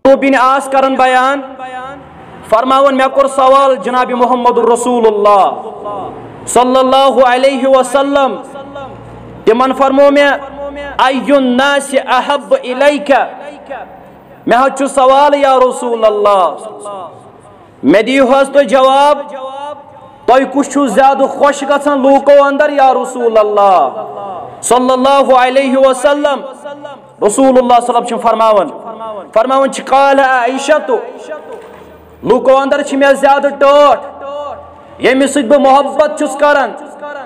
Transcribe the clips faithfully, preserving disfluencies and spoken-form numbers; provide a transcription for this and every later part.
بن عاص کران بیان، فرماوان، مےٚ کوٚر سوال جناب محمد رسول اللہ صلی اللہ علیہ وسلم، تِمن فرمو مےٚ، "ای الناس احب الیک؟" مےٚ حظ چھُ سوال یا رسول اللہ، مےٚ دِیِو حظ تُہۍ جواب، تۄہہِ کُس چھُو زیادٕ خۄش گژھان لوٗکو اندر یا رسول اللہ صلی اللہ علیہ وسلم؟ رسول اللہ صلی اللہ علیہ وسلم چھِ فرماوان، فرماوان چھِ، "قال عائشہ تو، لوٗکو اندر چھِ مےٚ زیادٕ ٹٲٹھ، ییٚمِس سۭتۍ بہٕ محبت چھُس کران،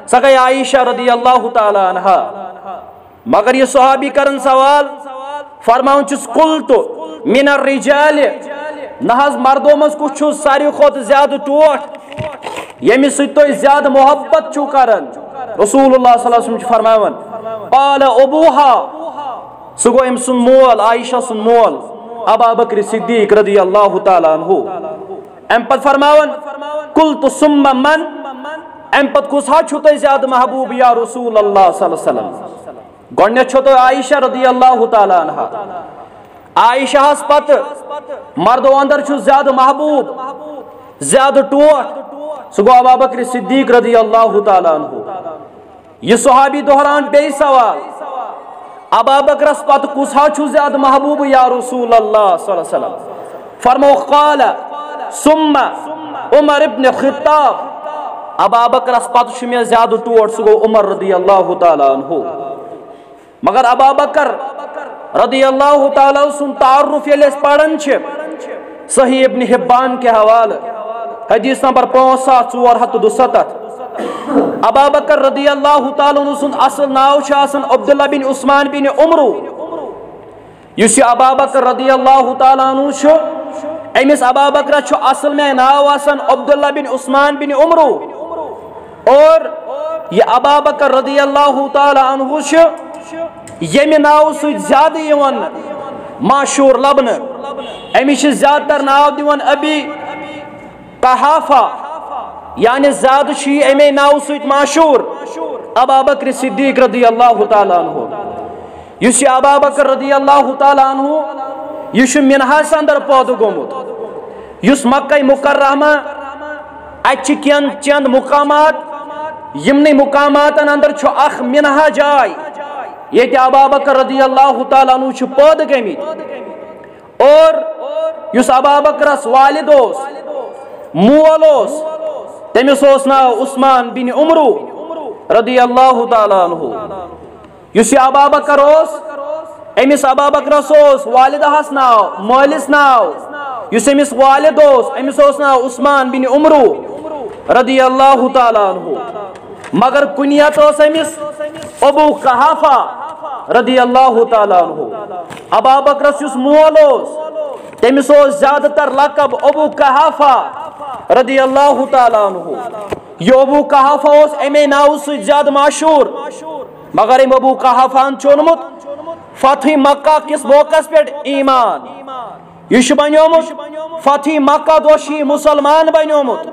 سۄ گٔے عائشہ رضی اللہ تعالیٰ عنہا۔" مگر یہِ صحابی کرن سوال، فرماوان چھُس، "قلت من الرجال، نہ حظ مردو منٛز کُس چھُ ساروی کھۄتہٕ زیادٕ ٹوٹھ، ییٚمِس سۭتۍ تُہۍ زیادٕ محبت چھِو کران؟" رسول اللہ صلی اللہ علیہ وسلم چھُ فرماوان، "قال ابوہا، سُہ گوٚو أمۍ سُنٛد مول، عائشہ سُنٛد مول، ابا بکر صدیق رضی اللہ تعالیٰ عنہ۔" اَمہِ پتہٕ فرماوان، "قلت ثم من؟" اَمہِ پتہٕ کُس حظ چھُو تۄہہِ زیادٕ محبوب یا رسول اللہ صلی اللہ علیہ وسلم؟ گۄڈٕنیتھ چھو تۄہہِ عائشہ رضی اللہ تعالیٰ عنہا۔ عائشہ ہس پتہٕ مردو اندر چھُ زیادٕ محبوب، زیادٕ ٹوٹھ، سُہ گوٚو ابا بکر صدیق رضی اللہ تعالیٰ عنہ۔ یہِ صحابی دہران بیٚیہِ سوال، ابا بکرس پتہٕ کُس حظ چھُ زیادٕ محبوب یا رسول اللہ صلی اللہ علیہ وسلم؟ فرمو، قال ثم عمر ابن خطاب، ابا بکرس پتہٕ چھُ مےٚ زیادٕ ٹوٹھ، سُہ گوٚو عمر رضی اللہ تعالیٰ عنہ۔ مگر ابا بکر رضی اللہ تعالیٰ سُنٛد تعارف ییٚلہِ أسۍ پران چھِ صحیح ابن حبان کہِ حوالہٕ، حدیث نمبر پانٛژھ ساس ژور ہتھ تہٕ دُسَتتھ، ابا بکر رضی اللہ تعالیٰ عنہ سُنٛد اصل ناو چھُ آسان عبداللہ بن عثمان بن عمرو۔ یُس یہِ ابا بکر رضی اللہ تعالیٰ عنہ چھُ، أمِس ابا بکرس چھُ اصل میں ناو آسان عبداللہ بن عثمان بن عمرو۔ اور یہِ ابا بکر رضی اللہ تعالیٰ عنہ چھُ ییٚمہِ ناوٕ سۭتۍ زیادٕ یِوان مشہوٗر لبنہٕ۔ أمِس چھِ زیادٕ تر ناو دِوان ابی قحافہ، یعنی زیادٕ چھُ یہِ اَمے ناوٕ سۭتۍ مشہوٗر، ابا بکر صدیق رضی اللہ تعالیٰ عنہ۔ یُس یہِ ابا بکر رضی اللہ تعالیٰ عنہ، یہِ چھُ منہس اندر پٲدٕ گوٚمُت، یُس مکہ مکرمہ، اتہِ چھِ کینٛہہ چند مقامات، یِمنٕے مقاماتن اندر چھُ اکھ منہا جاے، ییٚتہِ ابا بکر رضی اللہ تعالیٰ عنہ چھُ پٲدٕ گٔمٕتۍ۔ اور یُس ابا بکرس والد اوس، مول اوس، تٔمِس اوس ناو عثمان بن عمرو رضی اللہ تعالیٰ عنہ۔ یُس یہِ ابا بکر اوس، أمِس ابا بکرس اوس والدہس ناو، مٲلِس ناو، یُس أمِس والد اوس، أمِس اوس ناو عثمان بن عمرو رضی اللہ تعالیٰ عنہ۔ مگر کنیت اوس أمِس ابو قحافہ رضی اللہ تعالیٰ عنہ۔ ابا بکرس یُس مول اوس، تٔمِس اوس زیادٕ تر لقب ابو قحافہ رضی اللہ تعالیٰ عنہ۔ یہِ ابو قحافہ اوس اَمے ناوٕ سۭتۍ زیادٕ مشہوٗر۔ مگر أمۍ ابو قحافہن چھُ اوٚنمُت فتح مکہ کِس موقعس پٮ۪ٹھ ایمان۔ یہِ چھُ بنیومُت فتح مکہ دۄہ چھُ یہِ مُسلمان بنیومُت۔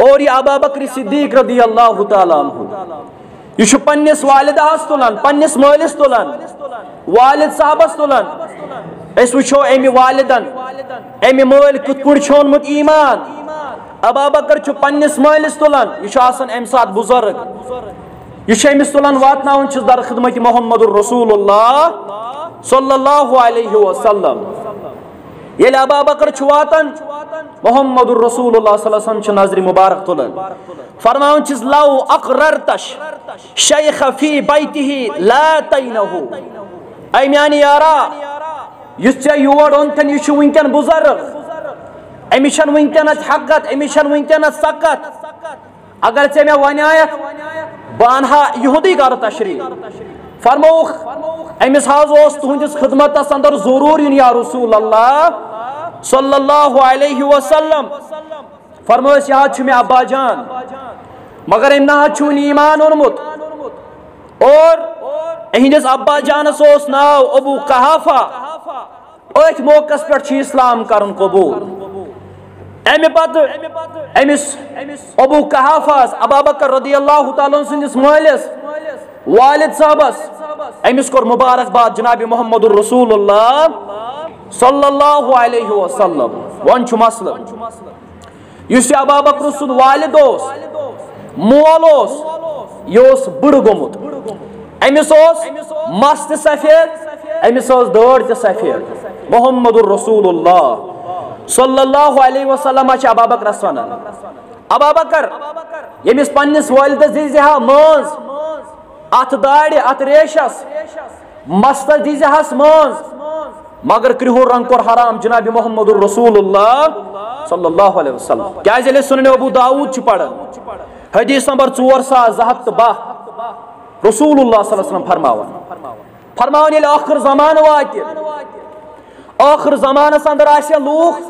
اور یہِ ابا بکر صدیق رضی اللہ تعالیٰ عنہ، یہِ چھُ پننِس والدہس تُلان، پننِس مٲلِس تُلان، والد صاحبس تُلان۔ أسۍ وٕچھو أمہِ والدن، أمہِ مٲلۍ کِتھ پٲٹھۍ چھُ اوٚنمُت ایمان۔ ابا بکر چھُ پننِس مٲلِس تُلان، یہِ چھُ آسان امہِ ساتہٕ بُزرگ۔ یہِ چھُ أمِس تُلان، واتناوان چھُس در خدمت محمد رسول اللہ صلی اللہ علیہ وسلم۔ ییٚلہِ ابا بکر چھُ واتان، محمد رسول اللہ صلی اللہ علیہ وسلم چھُ نظرِ مبارک تُلان، فرماوان چھِس، "لو اقررتش شیخ فی بیتہ لا تینہ"۔ اے میانہِ یارا، یُس ژےٚ یور اوٚنتھن، یہِ چھُ وٕنکیٚن بُزرگ، أمِس چھَنہٕ وٕنکیٚنَس ہٮ۪کتھ، أمِس چھَنہٕ وٕنکیٚنَس سکتھ۔ اگر ژےٚ مےٚ ونیایتھ، بہٕ انہا یِہُنٛدُے گرٕ تشریف۔ فرمووُکھ، أمِس حظ اوس تُہنٛدِس خدمتس اندر ضروٗر یُن یا رسول اللہ صلی اللہ علیہ وسلم۔ فرمووُس، یہِ حظ چھُ مےٚ ابا جان، مگر أمۍ نہ حظ چھُنہٕ ایمان اوٚنمُت۔ اور أہنٛدِس ابا جانس اوس ناو ابو قحافہ۔ أتھۍ موقعس پٮ۪ٹھ چھُ اسلام کرُن قبول۔ اَمہِ پتہٕ أمِس ابو قحافہس، ابا بکر رضی اللہ تعالیٰ عنہ سٕنٛدِس مٲلِس، والد صاحبس، أمِس کوٚر مبارک باد جناب محمد رسول اللہ صلی اللہ علیہ وسلم۔ وۄنۍ چھُ مسلہٕ، یُس یہِ ابا بکر سُنٛد والد اوس، مول اوس، یہِ اوس بٕڑٕ گوٚمُت۔ أمِس اوس مَس تہِ سفید، أمِس ٲس دٲڑ تہِ سفید۔ محمد رسول اللہ صلی اللہ علیہ وسلم چھِ ابا بکرس ونان، ابا بکر، ییٚمِس پننِس والدس دیٖزِ ہا مٲنٛز، اتھ داڑِ، اتھ ریشس، مستس دیٖزِ ہس مٲنٛز، مگر کرٛہُن رنگ کوٚر حرام جناب محمد رسول اللہ صلی اللہ علیہ وسلم۔ کیازِ؟ ییٚلہِ سنن ابو داؤد چھُ پران، حدیث نمبر ژور ساس زٕ ہتھ تہٕ باہ، رسول اللہ صلی اللہ علیہ وسلم فرماوان، فرماوان، ییٚلہِ ٲخر زمانہٕ واتہِ، ٲخر زمانس اندر آسہِ لوٗکھ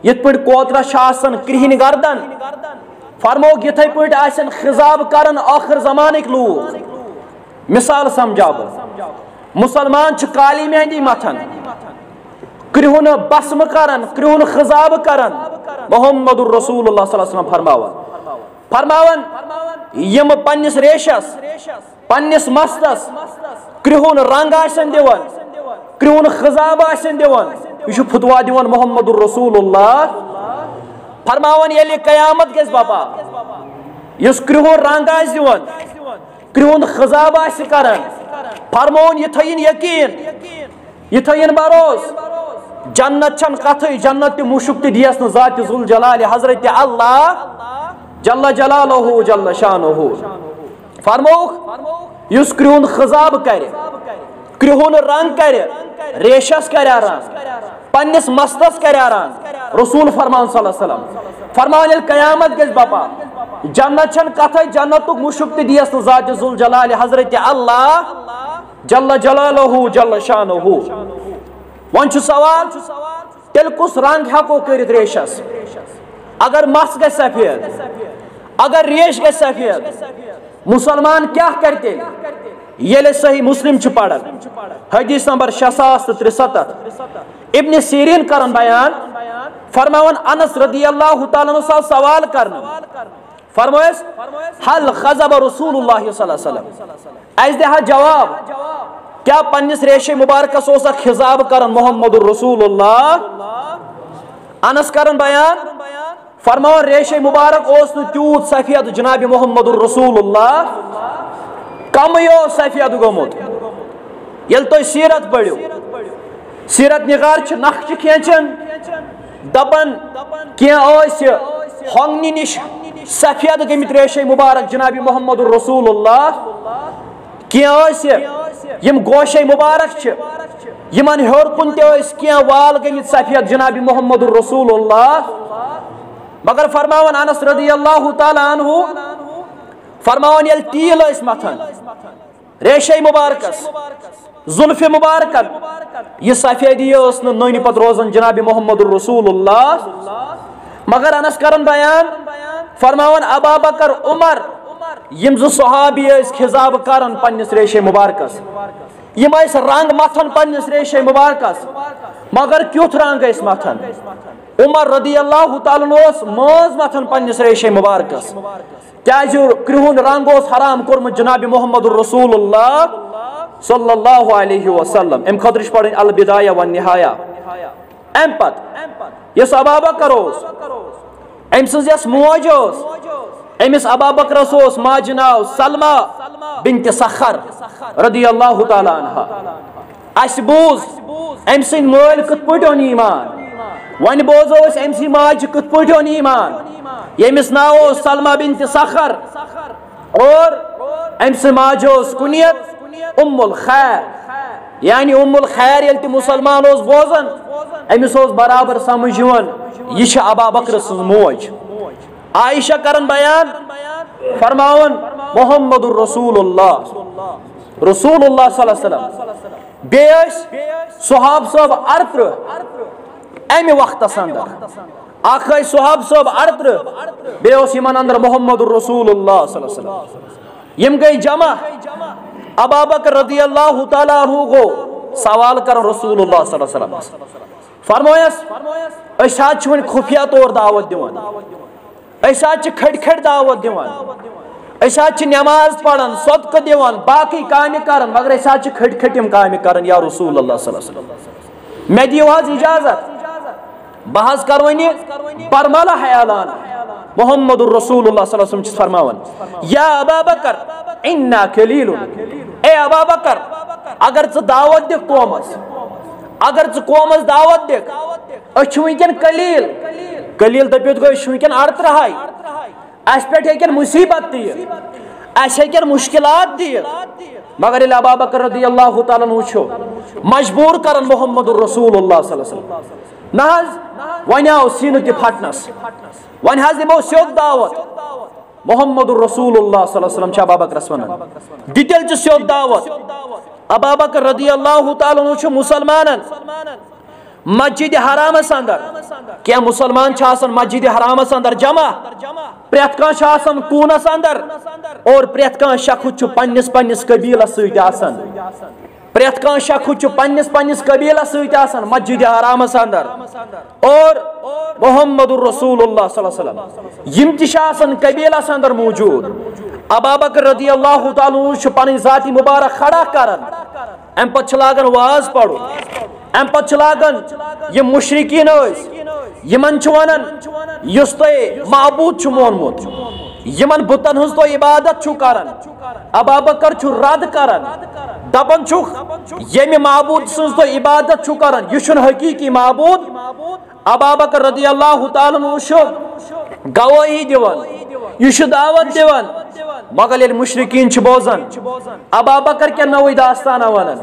یِتھ پٲٹھۍ کوترس چھِ آسان کرٛہِنۍ گردن، فرمووُکھ، یِتھے پٲٹھۍ آسن خضاب کران ٲخر زمانٕکۍ لوٗکھ۔ مثال سمجھاو بہٕ، مسلمان چھُ کالی مہندی متھان، کرٛہُن بسمہٕ کران، کرٛہُن خضاب کران۔ محمد رسول اللہ صلی اللہ علیہ وسلم فرماوان، فرماوان، یِم پننِس ریشس، پننِس مستس کرٛہُن رنگ آسن دِوان، کرٛہُن خضاب آسن دِوان، یہِ چھُ فتوا دِوان محمد رسول اللہ۔ فرماوان، ییٚلہِ قیامت گژھِ بپا، یُس کرٛہُن رنگ آسہِ دِوان، کرٛہُن خضاب آسہِ کران، فرماوُن، یہِ تھٲیِن یقین، یہِ تھٲیِن بروس، جنت چھَنہٕ کتھٕے، جنت تہِ مُشُک تہِ دِیَس نہٕ ذات ذوالجلال حضرت اللہ جل جلالہ جل شانہ۔ فرمووُکھ، یُس کرٛہُن خضاب کرِ، کرٛہُن رنگ کرِ، ریشس کرِ رنگ، پننِس مستس کرِ رنگ، رسول فرمان صلی اللہ علیہ وسلم فرمان، ییٚلہِ قیامت گژھِ بپا، جنت چھَنہٕ کتھٕے، جنتُک مُشُک تہِ دِیَس نہٕ ذات ذوالجلال حضرت اللہ جل جلالہ جل شانہ۔ وۄنۍ چھُ سوال، تیٚلہِ کُس رنگ ہٮ۪کو کٔرِتھ ریشس؟ اگر مس گژھِ سفید، اگر ریش گژھِ سفید، مسلمان کیٛاہ کرِ تیٚلہِ؟ ییٚلہِ صحیح مسلم چھُ پران، حدیث نمبر شےٚ ساس تہٕ ترٛسَتتھ، ابن سیرین کران بیان، فرماوان، انس رضی اللہ تعالیٰ عنہ آو سوال کرنہٕ، فرمٲیس، ہل خضب رسول اللہ صلی اللہ علیہ وسلم؟ اسہِ دِ ہا جواب، کیا پننِس ریشے مبارکس اوس اکھ خضاب کران محمد رسول اللہ؟ انس کران بیان، فرماوان، ریشے مبارک اوس نہٕ تیوٗت سفید جناب محمد رسول اللہ، کمٕے اوس سفید گوٚمُت۔ ییٚلہِ تُہۍ سیرت پٔرِو، سیرت نگار چھِ نقشہِ کھینچان، دپان، کینٛہہ ٲسۍ ہۄنٛگنہِ نِش سفید گٔمٕتۍ ریشے مبارک جناب محمد رسول اللہ، کینٛہہ ٲسۍ یِم گوشے مبارک چھِ، یِمن ہیوٚر کُن تہِ ٲسۍ کینٛہہ وال گٔمٕتۍ سفید جناب محمد رسول اللہ۔ مگر فرماوان انس رضی اللہ تعالیٰ عنہ، فرماوان، ییٚلہِ تیٖل ٲسۍ متھان ریشے مبارکس، زلفِ مبارکن، یہِ سفیدی ٲس نہٕ نٔنۍ پتہٕ روزان جناب محمد رسول اللہ۔ مگر انس کرن بیان، فرماوان، ابا بکر، عمر، یِم زٕ صحابی ٲسۍ خضاب کران پننِس ریشے مبارکس، یِم ٲسۍ رنگ متھان پننِس ریشے مبارکس، مگر کیُتھ رنگ ٲسۍ متھان؟ عمر رضی اللہ تعالیٰ عنہ اوس مٲنز متھان پننِس ریشے مبارکس، کیازِ کرٛہُن رنگ اوس حرام کوٚرمُت جناب محمد رسول اللہ صلی اللہ علیہ وسلم۔ امہِ خٲطرٕ چھِ پرٕنۍ البدایہ والنہایہ۔ امہِ پتہٕ یُس ابا بکر اوس، أمۍ سٕنٛز یۄس موج ٲس، أمِس ابا بکرس اوس ماجہِ ناو سلمہ بنت صخر رضی اللہ تعالیٰ عنہا۔ اسہِ بوٗز أمۍ سٕنٛدۍ مٲلۍ کِتھ پٲٹھۍ اوٚن ایمان، وۄنۍ بوزو أسۍ أمۍ سٕنٛدۍ ماجہِ کِتھ پٲٹھۍ اوٚن ایمان، ییٚمِس ناو اوس سلمہ بنت صخر، اور أمۍ سٕنٛدۍ ماجہِ اوس کُنیت ام الخیر، یعنی ام الخیر۔ ییٚلہِ تہِ مسلمان اوس بوزان، أمِس اوس برابر سمجھ یِوان، یہِ چھِ ابا بکر سٕنٛز موج۔ عائشہ کرن بیان، فرماوان، محمد رسول اللہ، رسول اللہ صلی اللہ علیہ وسلم، بیٚیہِ ٲسۍ صحاب صٲب ارترٕہ امہِ وقتس اندر، اکھ ٲسۍ صحاب صٲب ارترٕہ، بیٚیہِ اوس یِمن اندر محمد رسول اللہ صلی اللہ علیہ وسلم۔ یِم گٔے جمع۔ ابا بکر رضی اللہ تعالیٰ عنہ گوٚو سوال کران رسول اللہ صلی اللہ علیہ وسلمس، فرمویس، أسۍ حظ چھِ وۄنۍ خفیہ طور دعوت دِوان، أسۍ حظ چھِ کھٔٹۍ کھٔٹۍ دعوت دِوان، أسۍ حظ چھِ نماز پران، صدقہٕ دِوان، باقٕے کامہِ کران، مگر أسۍ حظ چھِ کھٔٹۍ کھٔٹۍ یِم کامہِ کران یا رسول اللہ صلی اللہ علیہ وسلم۔ مےٚ دِیِو حظ اجازت، بہٕ حظ کرٕ وۄنۍ یہِ برملہ اعلان۔ محمد رسول اللہ صلی اللہ علیہ وسلم چھُس فرماوان، یا ابا بکر، انا قلیل۔ اے ابا بکر، اگر ژٕ دعوت دِکھ قومس، اگر ژٕ قومس دعوت دِکھ، أسۍ چھِ وٕنکیٚن قلیل۔ قلیل دٔپِتھ گوٚو، أسۍ چھِ وٕنکیٚن اَرترٛہَے۔ اَسہِ پٮ۪ٹھ ہیٚکن مُصیبت تہِ یِتھ، اَسہِ ہیٚکن مُشکِلات تہِ یِتھ، مگر ییٚلہِ ابا بکر رضی اللہ تعالیٰ عنہ چھُ مجبوٗر کران محمد رسول اللہ صلی اللہ علیہ وسلم، نہ حظ، وۄنۍ آو سیٖنہٕ تہِ پھٹنس، وۄنۍ حظ دِمو سیوٚد دعوت۔ محمد رسول اللہ صلی اللہ علیہ وسلم چھُ ابا بکرس ونان، دِ تیٚلہِ ژٕ سیوٚد دعوت۔ ابا بکر رضی اللہ تعالیٰ عنہ چھُ مُسلمانن مسجد حرامس اندر، کینٛہہ مُسلمان چھِ آسان مسجد حرامس اندر جمع، پرٛٮ۪تھ کانٛہہ چھُ آسان کوٗنس اندر، اور پرٛٮ۪تھ کانٛہہ شخص چھُ پننِس پننِس قبیلس سۭتۍ آسان، پرٛٮ۪تھ کانٛہہ شخص چھُ پننِس پننِس قبیلس سۭتۍ آسان مسجد حرامس اندر۔ اور محمد رسول اللہ صلی اللہ علیہ وسلم، یِم تہِ چھِ آسان قبیلس اندر موجود۔ ابا بکر رضی اللہ تعالیٰ عنہ چھُ پنٕنۍ ذاتی مبارک کھڑا کران، امہِ پتہٕ چھِ لاگان واز پرُن، امہِ پتہٕ چھِ لاگان یِم مشرکین ٲسۍ، یِمن چھِ ونان، یُس تۄہہِ معبود چھُ مونمُت، یِمن بُتن ہٕنٛز تُہۍ عبادت چھِو کران، ابا بکر چھُ رد کران، دپان چھُکھ، ییٚمہِ معبود سٕنٛز تُہۍ عبادت چھِو کران، یہِ چھُنہٕ حقیقی معبود۔ ابا بکر رضی اللہ تعالیٰ عنہ چھُ گوٲہی دِوان، یہِ چھُ دعوت دِوان، مگر ییٚلہِ مشرکین چھِ بوزان، ابا بکر کیٛاہ نٔوٕے داستانہ ونان،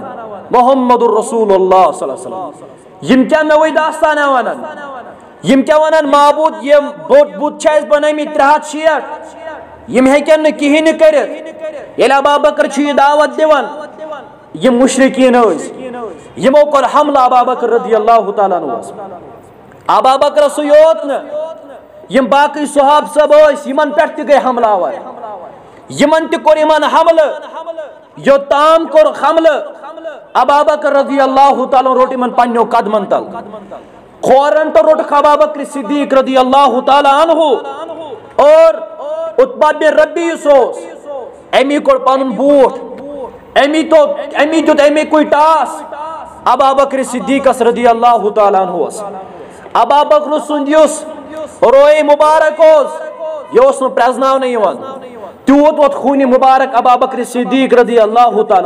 محمد رسول اللہ صلی اللہ علیہ وسلم، یِم کیٛاہ نٔوٕے داستانہ ونان، یِم کیٛاہ ونان، معبود، یِم بُت، بُت چھِ اَسہِ بنٲومٕتۍ ترٛےٚ ہتھ شیٹھ، یِم ہیٚکن نہٕ کِہیٖنۍ نہٕ کٔرِتھ۔ ییٚلہِ ابا بکر چھُ یہِ دعوت دِوان، یِم مشرکین ٲسۍ، یِمو کوٚر حملہٕ ابا بکر رضی اللہ تعالیٰ عنہس۔ ابا بکرس سُے یوت نہٕ، یِم باقٕے صحابہٕ صٲب ٲسۍ، یِمن پٮ۪ٹھ تہِ گٔے حملہٕ آور، یِمن تہِ کوٚر یِمن حملہٕ، یوٚتام کوٚر حملہٕ، ابا بکر رضی اللہ تعالیٰ عنہ روٚٹ یِمن پننیو قدمن تل۔ کھورن تہٕ روٚٹُکھ ابا بکر صدیق رضی اللہ تعالیٰ عنہ اور عتبہ بن ربیع یُس اوس، أمی کوٚڑ پنُن بوٗٹھ، أمی تو، أمی دیُت أمی کُے ٹاس ابا بکر صدیقس رضی اللہ تعالیٰ عنہس۔ ابا بکر سُنٛد یُس روئے مبارک اوس، یہِ اوس نہٕ پرٛزناونہٕ یِوان، تیوٗت ووت خوٗنہِ مبارک ابا بکر صدیق رضی اللہ تعالیٰ۔